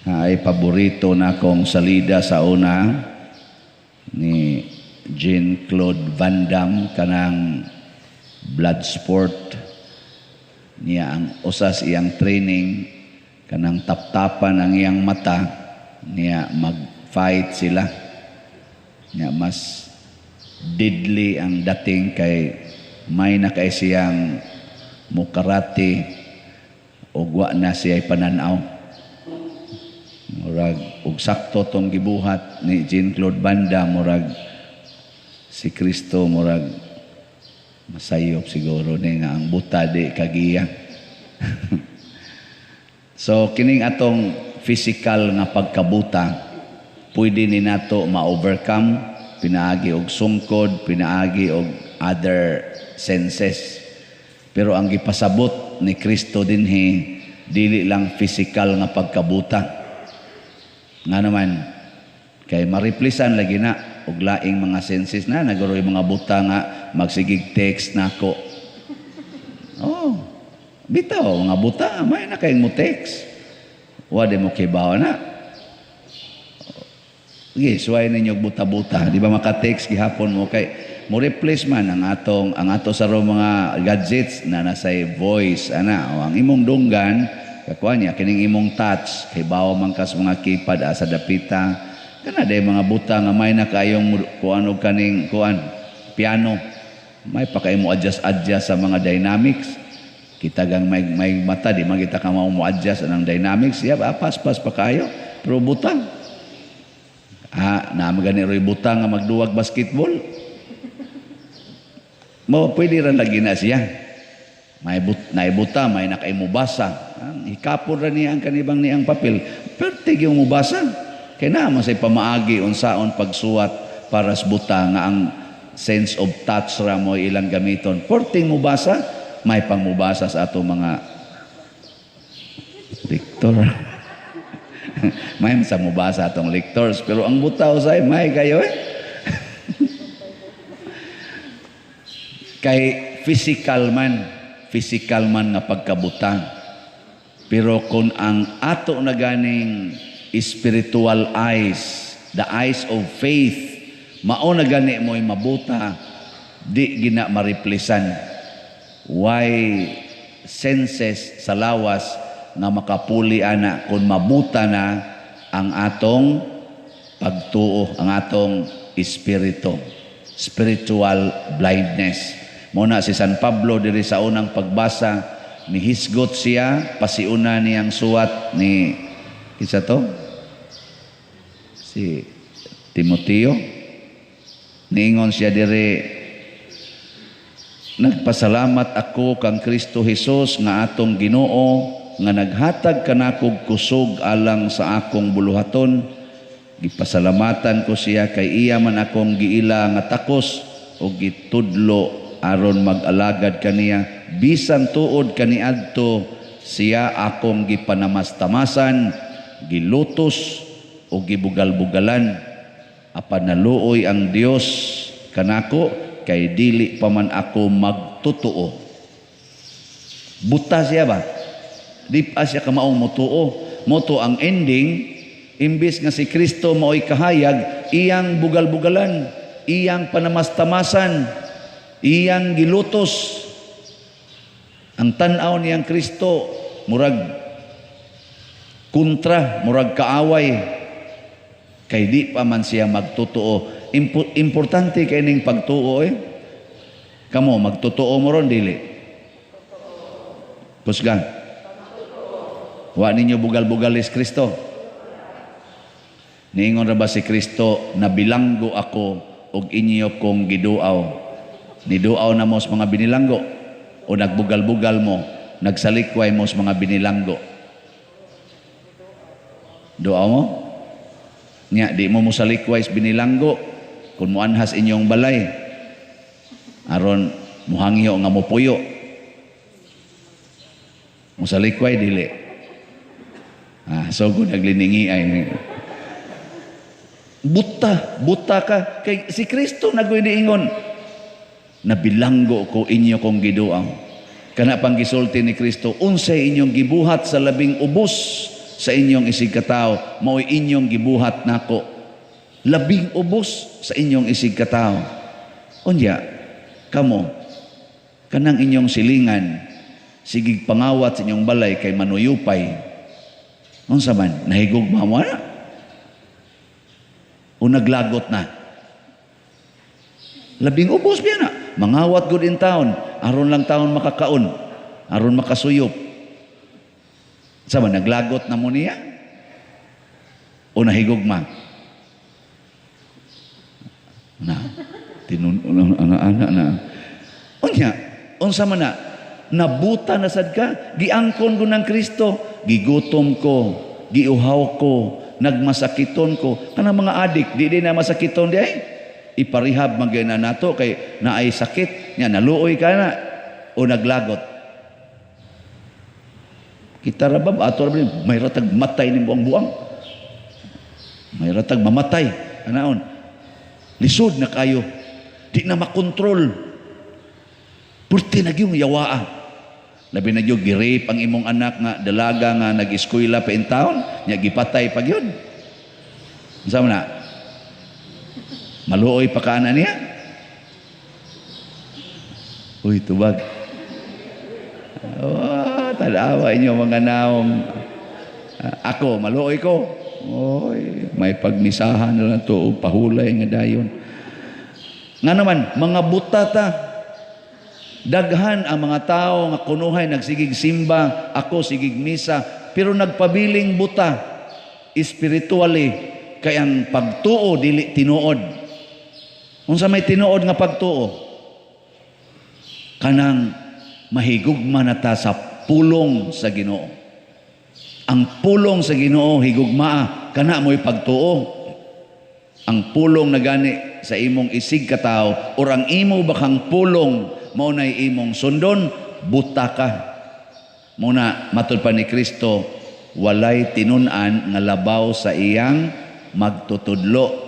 Ay paborito na akong salida sa una ni Jean-Claude Van Damme, kanang Bloodsport niya. Ang usas iyang training, kanang taptapan ang iyang mata niya, mag-fight sila niya, mas deadly ang dating kay may na kay siyang mukarate ug wa na siya pananaw. Murag ug sakto tong gibuhat ni Jean-Claude Van Damme, murag si Kristo murag masayop siguro ni nga ang buta di kagiya. So kining atong physical nga pagkabuta, pwede ni nato ma-overcome pinaagi og sungkod, pinaagi og other senses. Pero ang gipasabot ni Kristo dinhi, dili lang physical nga pagkabuta. Nga naman kay ma-replacean lagi na og laing mga senses na naguro mga buta nga magsigig text nako. Oh, bitaw mga buta, may na kayong mo text. Wa di mo kibaw na. Sige, suway ninyo og buta-buta. Di ba maka-text gihapon mo kay mo replace man ang ato sa mga gadgets na nasay voice ana o ang imong dunggan kakuha niya kining imong touch kay bawo man kas mga keypad asa dapita kana day mga buta nga may na kayong kuan og kaning kuan piano, may pa kay mo adjust adjust sa mga dynamics. Kita gang may mata, di man kita ka mo adjust anang dynamics ya, pas pas pa kayo, pero butang. Ah, na gani roy butang nga magduwag basketball. Mo pwede ra lagi na siya. May but naibuta, may nakaimubasa. Ang hikapon ra niya ang kanibang niyang papel. Pertig yung mubasa. Kay naa man say pamaagi unsaon pagsuwat para sa buta nga ang sense of touch ra mo ilang gamiton. Porting mubasa, may pangmubasa sa ato mga lector. May sa mubasa atong lectors, pero ang buta usay may kayo eh. Kay physical man nga pagkabutang. Pero kung ang ato na ganing spiritual eyes, the eyes of faith, mao na gani mo'y mabuta, di gina mariplisan. Why senses sa lawas nga makapuli ana kung mabuta na ang atong pagtuo, ang atong espiritu. Spiritual blindness. Muna si San Pablo diri sa unang pagbasa, nihisgot siya, pasiuna niyang suwat ni isa to? Si Timoteo. Niingon siya diri, "Nagpasalamat ako kang Kristo Hesus nga atong Ginoo nga naghatag kanakog kusog alang sa akong buluhaton. Gipasalamatan ko siya kay iya man akong giila nga takos o gitudlo aron mag-alagad kaniya, bisan tuod kaniadto siya akong gipanamastamasan, gilutos o gibugal-bugalan. Apan naluoy ang Dios kanako kay dili pa man ako magtotoo." Buta siya ba? Di pa siya kamaong motuo. Moto ang ending, imbis nga si Kristo mao'y kahayag, iyang bugal-bugalan, iyang panamastamasan, iyang gilutos. Ang tan-aw niyang Kristo, murag kontra, murag kaaway. Kay di pa man siya magtotoo. Importante kay ning pagtuo eh. Kamo, magtotoo mo ron, dili? Kusgan. Wa ninyo bugal-bugalis Kristo. Niingon ra ba si Kristo, "Nabilanggo ako og inyo kong giduaw"? Niduaw na mo sa mga binilanggo o nagbugal-bugal mo, nagsalikway mo sa mga binilanggo? Duaw mo? Nya, di mo mosalikway sa binilanggo kung muanhas inyong balay. Aron muhangyo nga mopuyo. Mosalikway dili. Ah, so kung nagliningi ay buta, buta ka. Kay si Kristo nagoy niingon, "Nabilanggo ko, inyo kong giduaw." Kana pang gisulti ni Kristo, "Unsay inyong gibuhat sa labing ubos sa inyong isigkatawo, mao'y inyong gibuhat nako. Labing ubos sa inyong isigkatawo. Unya, kamo, kanang inyong silingan, sigig pangawat sa inyong balay kay manuyupay. Unsa man, nahigugma mo na? O naglagot na? Labing ubos biya na. Mangawat gud in town, aron lang taon makakaon, aron makasuyop. Sa man, naglagot na mo niya? O nahigugma? Na, tinun ana na. Unya, unsa man na, nabuta na sad ka, giangkon ko ng Kristo, gigutom ko, giuhaw ko, nagmasakiton ko. Kanang mga adik, di na masakiton di ay. Iparehab man gyud na nato kay naay sakit, nya naluoy ka na o naglagot. Kita ra ba ato ra ba may ratag matay ni buang-buang. May ratag mamatay anaon. Lisod na kayo. Di na makontrol. Purti na gyud yawaa. Labi na gyud gi-rape ang imong anak nga dalaga nga nag-eskwela pa in town, nya gipatay pa gyud. Unsa man na? Maluoy pa ka ana niya? Uy, tubag. Oh, tanawa inyo mga naong. Ako, maluoy ko. Oy, may pagmisahan na lang to, pahulay nga dayon. Nga naman, mga buta ta. Daghan ang mga tao nga kunuhay nagsigig simba, ako sigig misa, pero nagpabiling buta spiritually kay ang pagtuo dili tinuod. Unsa may tinuod nga pagtuo? Kanang mahigugma na ta sa pulong sa Ginoo. Ang pulong sa Ginoo higugmaa, kana mo'y pagtuo. Ang pulong na gani sa imong isig katawo or ang imo bakang pulong mao nay imong sundon, buta ka. Muna matud pa ni Kristo, walay tinun-an nga labaw sa iyang magtutudlo.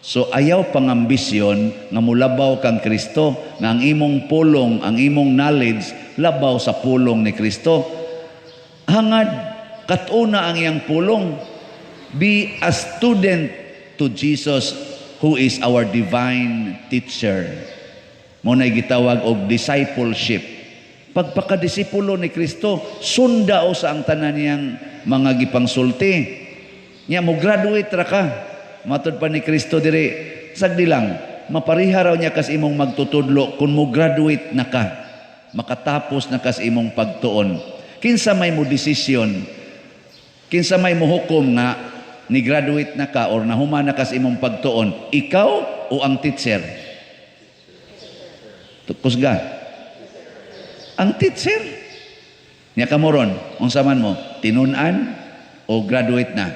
So ayaw pangambisyon nga mulabaw kang Kristo, nga ang imong pulong, ang imong knowledge labaw sa pulong ni Kristo. Hangad katuna ang iyang pulong. Be a student to Jesus who is our divine teacher. Mo na gitawag og discipleship. Pagpakadisipulo ni Kristo, sunda o sa ang tanan niyang mga gipangsulti. Nya mo graduate ra ka. Matod pa ni Kristo diri, sagdi lang, mapariha raw niya kas imong magtutudlo kung mo graduate na ka. Makatapos na kas imong pagtuon. Kinsa may mo desisyon, kinsa may mo hukom nga ni graduate na ka or nahuman na kas imong pagtuon, ikaw o ang teacher? Kusga. Ang teacher. Nya kamo ron, unsa man mo, tinun-an o graduate na?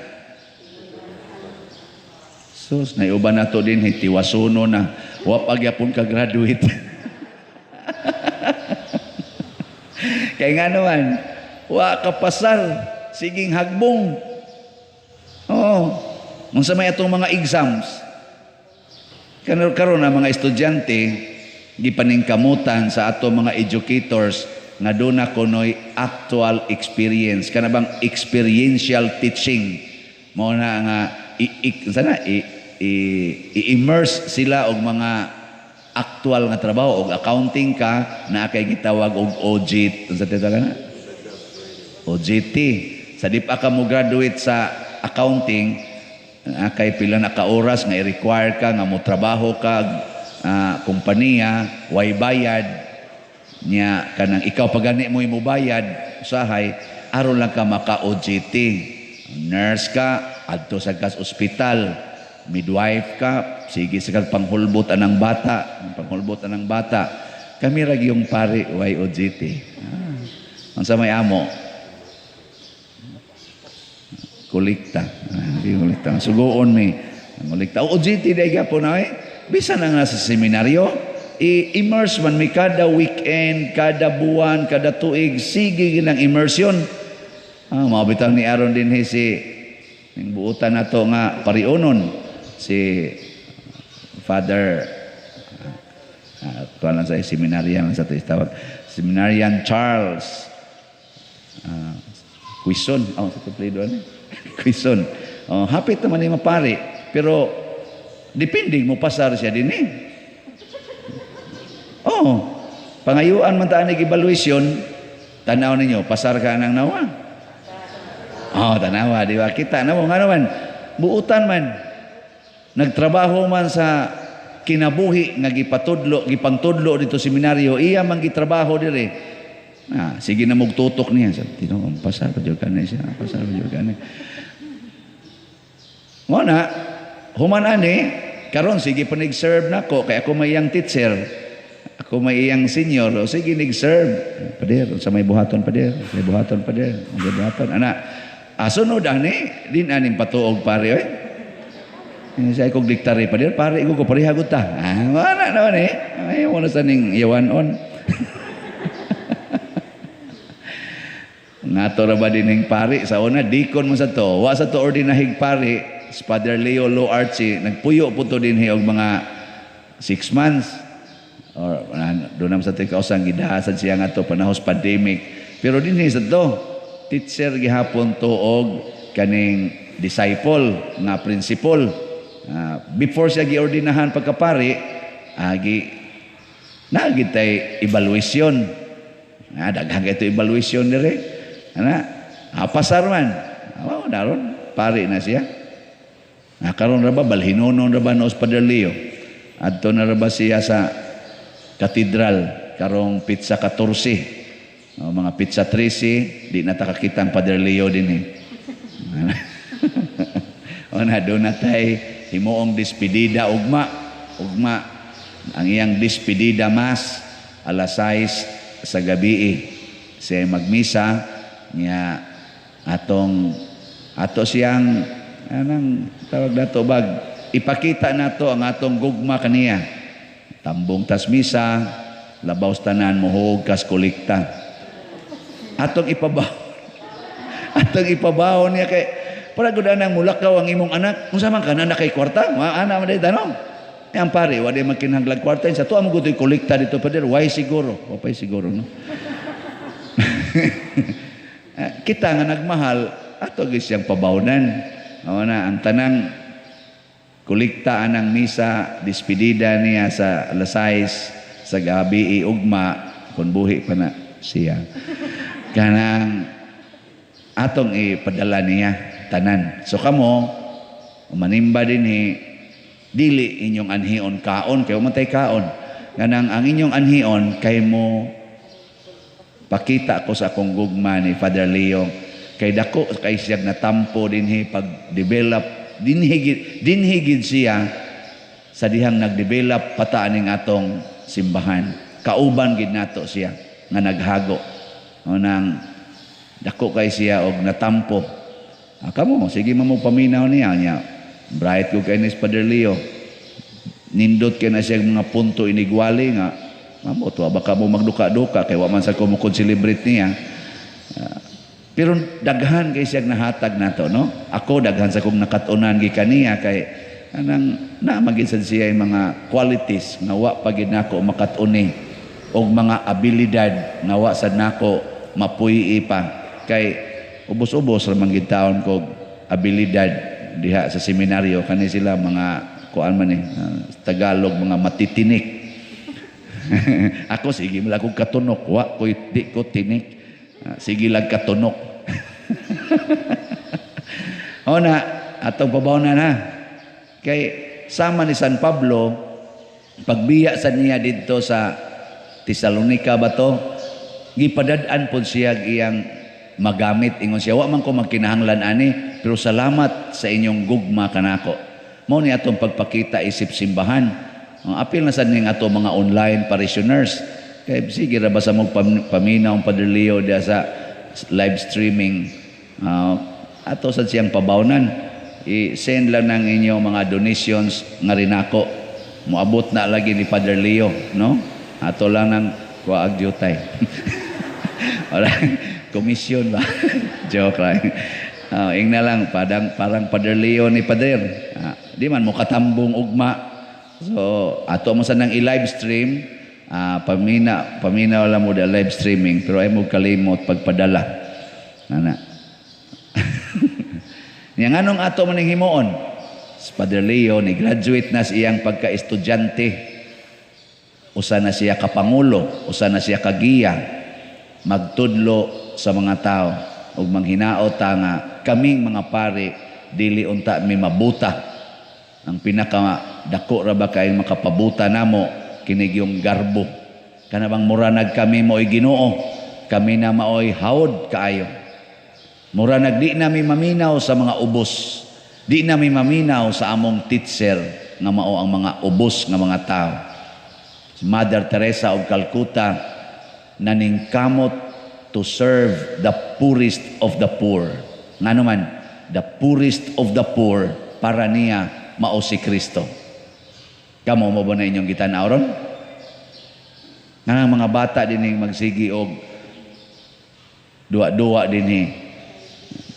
Sus, naiuban na to din, tiwasuno na. Wa pa gyapon ka graduate. Kaya nga naman, wa ka pasar, siging hagbong. Oo. Unsa may atong mga exams. Karon ang mga estudyante, gipaningkamutan sa ato mga educators nga doon na kunoy actual experience. Kana bang experiential teaching. Mao na nga sana i-immerse sila og mga actual nga trabaho. Og accounting ka na kay gitawag og OJT, unsa tawag na? OJT. Sa di pa ka mo graduate sa accounting, na kay pila na ka oras nga i-require ka nga mo trabaho ka kompanya, way bayad nya, kanang ikaw pa gani mo bayad usahay aron lang ka maka OJT. Nurse ka, adto sa kas ospital. Midwife ka, sige sa kag panghulbot anang bata, panghulbot anang bata. Kami ra gyung pari way OJT. Unsa may amo? Kolekta. Kolekta. Sugoon mi. Kolekta. OJT dai gyapon na eh. Bisan ang nasa seminaryo, i-immerse man mi kada weekend, kada buwan, kada tuig, sige ginang immersion. Mao bitaw ni Aaron din si ning buutan nato nga parionon si Father tuwa lang sa seminarian sa tawag, Seminarian Charles. Quezon. Oh, sa apelyido ani. Quezon. Oh, hapit naman ni mapari. Pero depende mo pasar siya din eh. Oh, pangayuan man ta anig evaluation, tanaw ninyo, pasar ka nang nawa. Oh, tanawa, di ba? Kita na mo, nga naman, buutan man. Nagtrabaho man sa kinabuhi nga gipatudlo, gipangtudlo dito seminaryo, iya man gitrabaho dire. Ah, sige na mugtutok niya. Sabi, "Tinuod, pasar pa jud kani siya, pasar pa jud kani." Mo na, human ani, karon sige pa nag-serve nako kay ako may iyang teacher. Ako may iyang senior, o sige nag-serve. "Pader, sa may buhaton, pader, may buhaton, pader, may buhaton." Ana, asunod ani, din aning patuog pare oy. Siya kog diktari, "Pader, pare ko pareha gud ta." Ah, wala naman eh. Ay, mo na sa ning yawan on. Ngato ra ba din pari sa una, deacon mo sa to. Wa sa to ordinahig pari, si Father Leo Lo Archie, nagpuyo po to din og mga 6 months. Or doon naman sa tika usang gidahasad siya nga to panahos pandemic. Pero dinhi sa to, teacher gihapon to og kaning disciple nga principal. Before siya giordinahan pagkapari, gi naagid tay evaluation. Daghan kay ito evaluation dire. Ana, pasar man. Oh, daron pari na siya. Karon ra ba balhinonon ra ba noos Padre Leo? Adto na ra ba siya sa katedral karong petsa 14. O, mga petsa 13, di na ta kakita ang Padre Leo din eh. O na, doon na tay himuong despedida ugma. Ugma ang iyang despedida mass alas 6 sa gabi. Siya magmisa niya atong ato siyang anang tawag nato bag ipakita nato ang atong gugma kaniya. Tambong tas misa, labaw sa tanan mohuog kas kolekta. Atong ipabaw. Atong ipabaw niya kay para gud anang mulakaw ang imong anak. Unsa man ka na kay kwarta? Ana man day tanong. Ang pare, wa day magkinahanglag kwarta sa tuwa mo gud kolekta dito, pader. Why siguro? Wa pay siguro, no. Kita nga nagmahal ato gyud siyang pabawnan. Mao na ang tanang kolekta anang misa despedida niya sa alas 6 sa gabi ugma kung buhi pa na siya. Kanang atong ipadala niya tanan. So kamo manimba dinhi, dili inyong anhion kaon kay man tay kaon. Kanang ang inyong anhion kay mo pakita ko sa akong gugma ni Father Leo kay dako kay siya natampo dinhi pag develop dinhi gid siya sa dihang nagdevelop pata aning atong simbahan. Kauban gid nato siya nga naghago. O nang dako kay siya og natampo. Ah, kamo sige mo paminaw niya niya. Bright ko kay ni Father Leo. Nindot kay na siya mga punto inigwali nga mamo to baka mo magduka-duka kay wa man sa ko mo celebrate niya. Pero daghan kay siya nahatag nato, no? Ako daghan sa kong nakat-unan gikan niya kay anang naamagin sad siya yung mga qualities nga wa pa gid nako makat-uni og mga abilidad nga wa sad nako mapuy-i pa kay ubos-ubos ra man gid taon kog abilidad diha sa seminaryo. Kani sila mga kuan man eh, Tagalog mga matitinik. Ako sige man akong katunok, wa ko di ko tinik. Sige lang katunok. O na, atong pabawnan ha. Kay sama ni San Pablo, pagbiya sa niya didto sa Tesalonica ba to, gipadad-an pod siya iyang magamit. Ingon siya, "Wa man ko magkinahanglan ani, pero salamat sa inyong gugma kanako." Mao ni atong pagpakita isip simbahan. Ang apil na sad ning ato mga online parishioners. Kay sige ra ba sa mong paminaw ang Padre Leo diha sa live streaming. Ato sad siyang pabawnan. I-send lang ng inyong mga donations nga rinako. Moabot na lagi ni Padre Leo, no? Ato lang ng kuwaag jutay. Wala, komisyon ba? Joke lang. Ingna lang, parang Padre Leo ni Pader. Di man mo katambong ugma. So, ato mo sa nang i-live stream, paminaw lang mo da live streaming, pero ay mo kalimot pagpadala. Ana. Nya nganong ato maning himuon? Si Padre Leo ni graduate na sa iyang pagka-estudyante. Usa na siya ka pangulo, usa na siya ka giya, magtudlo sa mga tao ug manghinaot ta nga kaming mga pari dili unta mi mabuta. Ang pinaka dako ra ba kay makapabuta namo kini yung garbo. Kana bang mura nag kami mo'y Ginoo, kami na maoy hawod kaayo. Mura nag di nami maminaw sa mga ubos. Di nami maminaw sa among teacher nga mao ang mga ubos nga mga tao. Si Mother Teresa of Calcutta naningkamot to serve the poorest of the poor. Ngano man, the poorest of the poor para niya mao si Kristo. Kamo mo ba na inyong gitan-aw ron? Nga ang mga bata dinhi magsigi og duwa-duwa dinhi.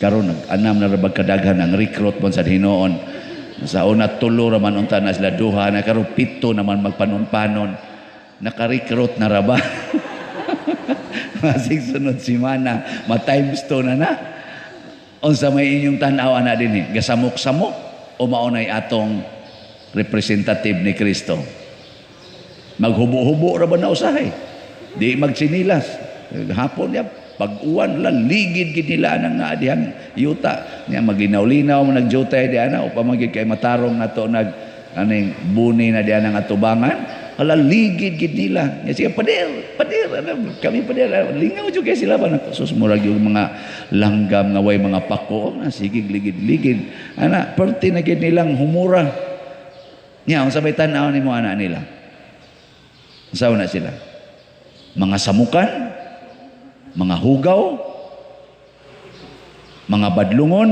Karon nag-anam na ra bag kadaghan ang recruit man sa hinuon. Sa una tulo ra man unta na sila, duha na, karon pito naman magpanon-panon. Naka-recruit na ra ba? Masig sunod simana, ma-times two na na. Unsa may inyong tan-aw ana dinhi? Gasamok-samok o mao nay atong representative ni Kristo? Maghubo-hubo ra ba na usahay? Di magtsinilas. Hapon niya, pag-uwan lang, ligid gid nila nang nga dihang yuta. Niya maglinaw-linaw mo nagjutay di ana upang magid kay matarong nato nag aning buni na diyan ang atubangan. Hala, ligid gid nila. Niya siya, "Pader, pader, ano, kami pader." Lingaw jud kay sila ba? Sus, murag yung mga langgam nga way mga pako na sige ligid-ligid. Ana, perti na gid nilang humura. Niya, unsa may tan-aw nimo ana nila? Unsa na sila? Mga samukan? Mga hugaw? Mga badlungon?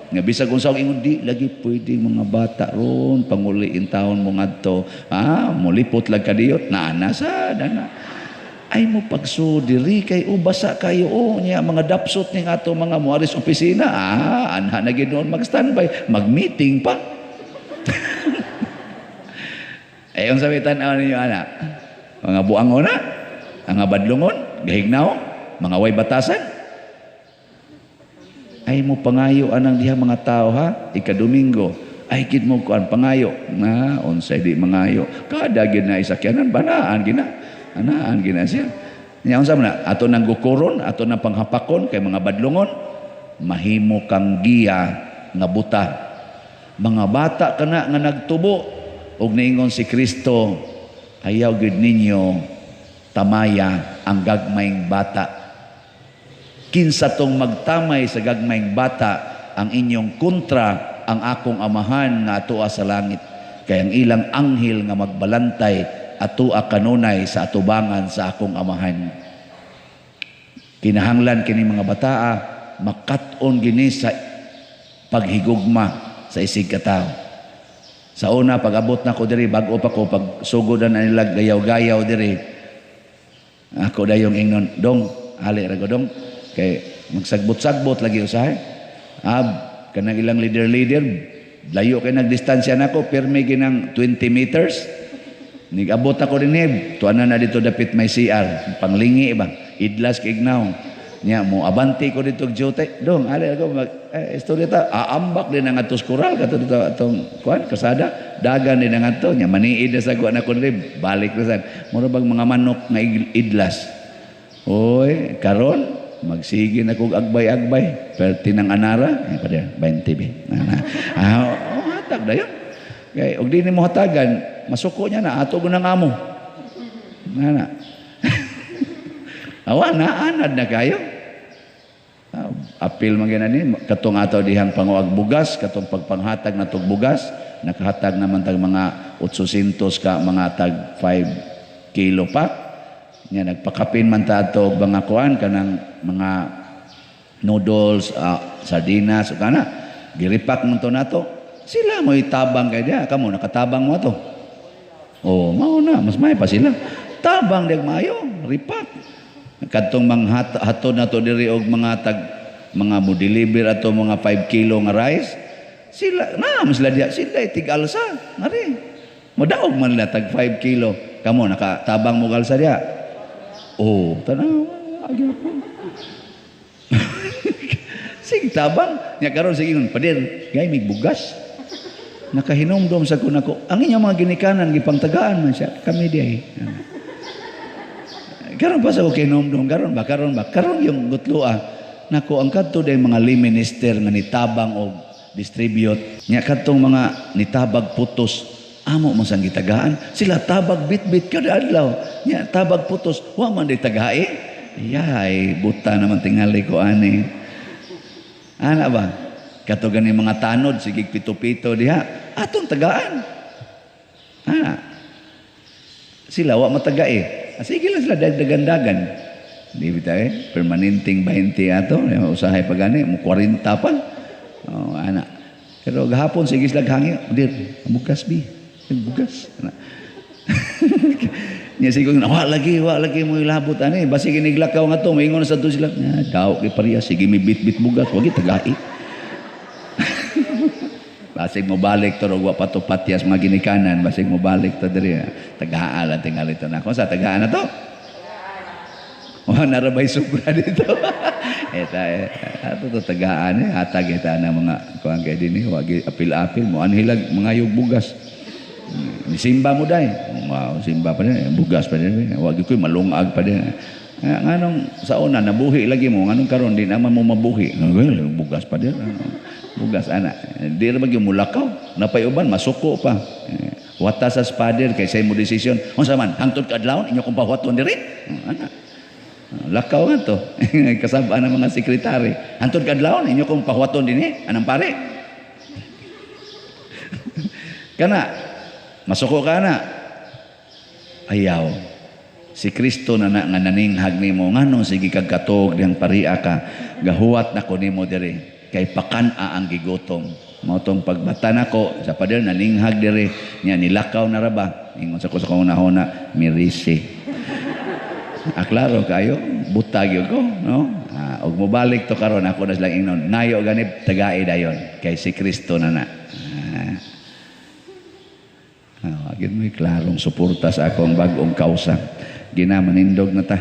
Nga bisag unsa ang ingon, "Di lagi pwede mga bata ron panguli taon mo ngadto." Ah, molipot lang kadiyot naa na sa dana. Ay mo pagso diri kay ubasa kayo o niya mga dapsot ning ato mga muaris opisina, ah, anha na gid noon mag-standby, mag-meeting pa. Eh, unsa may tan-aw ninyo ana? Mga buangon na, ang badlungon, gahignaw, mga way batasan. Ay mo pangayo anang diha mga tao ha, ika-Domingo. Ay gid mo kuan pangayo. Na unsay di mangayo. Kada gid na isakyanan banaan gina. Anaan gina siya. Nya unsa man na ato nang gukuron, ato nang panghapakon kay mga badlungon, mahimo kang giya nga buta. Mga bata kana nga nagtubo ug niingon si Kristo, "Ayaw gid ninyo tamaya ang gagmayng bata. Kinsa tong magtamay sa gagmayng bata, ang inyong kontra ang akong Amahan nga atoa sa langit. Kay ang ilang anghel nga magbalantay atoa kanunay sa atubangan sa akong Amahan." Kinahanglan kini mga bataa makat-on gini sa paghigugma sa isig katawo. Sa una, pag-abot na ko diri, bag-o pa ko, pag sugod na nila gayaw-gayaw diri, ako dayong ingnon, "Dong, ali ra ko dong," kay magsagbot-sagbot lagi usahay. Ab, kanang ilang leader-leader, layo kay nagdistansya nako, pirmi ginang 20 meters. Nigabot ako dinhi, tuan na dito dapit may CR, panglingi ba, idlas kay ignaw. Nya mo abanti ko dito duty. "Dong, ali ako mag istorya ta." Aambak din ang atos kural kato dito atong kuan kasada, dagan din ang ato. Nya maniid na sa kuan ako diri, balik na sad. Mura bag mga manok nga idlas. Oy, karon magsige na kog agbay-agbay, perti ng anara, eh, pa 20 bi. Ah, oh, hatag dayon. Kay og di nimo hatagan, masuko niya na ato ng amo. Na. Awa na anad na kayo. Ah, apil man gani katong ato dihang panguag bugas, katong pagpanghatag na tog bugas, nakahatag naman tag mga 800 ka mga tag 5 kilo pa. Nya nagpakapin man ta ato og mga kuan kanang mga noodles, sardinas ug kana. Giripak man to nato. Sila mo'y tabang kay diha, kamo nakatabang mo ato. Oh, mao na, mas may pa sila. Tabang dig maayo, ripak. Kadtong mga hatod nato diri og mga tag mga mo deliver ato mga 5 kilo nga rice, sila na mas sila diha, sila tig-alsa ngari. Modaog man nila tag 5 kilo. Kamo nakatabang mo alsa diha. Oh, tanawa, agi po. Sige tabang. Nya karon sige ingon, "Pader, gay mig bugas." Nakahinumdom sa ko nako. Ang inyong mga ginikanan gipangtagaan man siya. Kami di ay. Karon pa sa ko kinumdum, karon ba, karon ba, karon yung gutloa. Nako, ang kadto day mga lay minister nga nitabang og distribute. Nya kadtong mga nitabag putos, amo man sang gitagaan. Sila tabag bit-bit kada adlaw. Nya tabag putos, wa man day tagae. Yay, buta naman tingali ko ani. Ana ba? Kato gani mga tanod, sige pito-pito diha, atong tagaan. Ana. Sila wa matagae. Ah, sige lang sila dagdagan-dagan. Di ba tayo? Permanenteng 20 ato, usahay pa gani, mo 40 pa. Oh, ana. Pero gahapon sige sila hangyo, "Dir, bugas bi. Bugas." Ana. Nya sige wa lagi mo ilabot ani. Basi giniglakaw nga to, moingon sa to sila, "Nya, daw kay pareha sige mi bit-bit bugas, wagi tagai." Basig mo balik to wa pa to patyas mga ginikanan, basig mo balik to diri. Tagaan lang tingali to na. Kung sa tagaan na to. Wa narabay sobra dito. Eta eh, ato to tagaan eh, hatag eta na mga kuan kay dinhi wa apil-apil mo anhilag mga yug bugas. Simba mo day. Wow, simba pa din, bugas pa din. Wa gyud koy malungag pa din. Nganong sa una nabuhi lagi mo, nganong karon di naman mo mabuhi? Bugas pa din. Bugas ana. Di ra magyud mulakaw, napay uban masuko pa. Wata sa spader kay say mo desisyon. Unsa man, hangtod kaadlawon inyo kong pahuwaton diri? Ana. Lakaw nga to. Kasabaan ng mga sekretary. Hangtod kaadlawon inyo kong pahuwaton dinhi, anang pare. Kana masuko ka na. Ayaw. Si Kristo na, na nga naninghag nimo, nganong sige kag katog diyang paria ka, gahuwat na ko nimo diri kay pakan-a ang gigutom. Mao tong pagbata nako sa pader naninghag diri nya nilakaw na ra ba, ingon sa ko sa kong nahona mirisi. Ah, klaro kayo, butag yun ko, no? Ah, og mobalik to karon ako na silang ingnon, nayo ganib tagae dayon kay si Kristo na na. Ah, ah, agin mo'y klarong suporta sa akong bag-ong kausa. Ginamanindog na ta.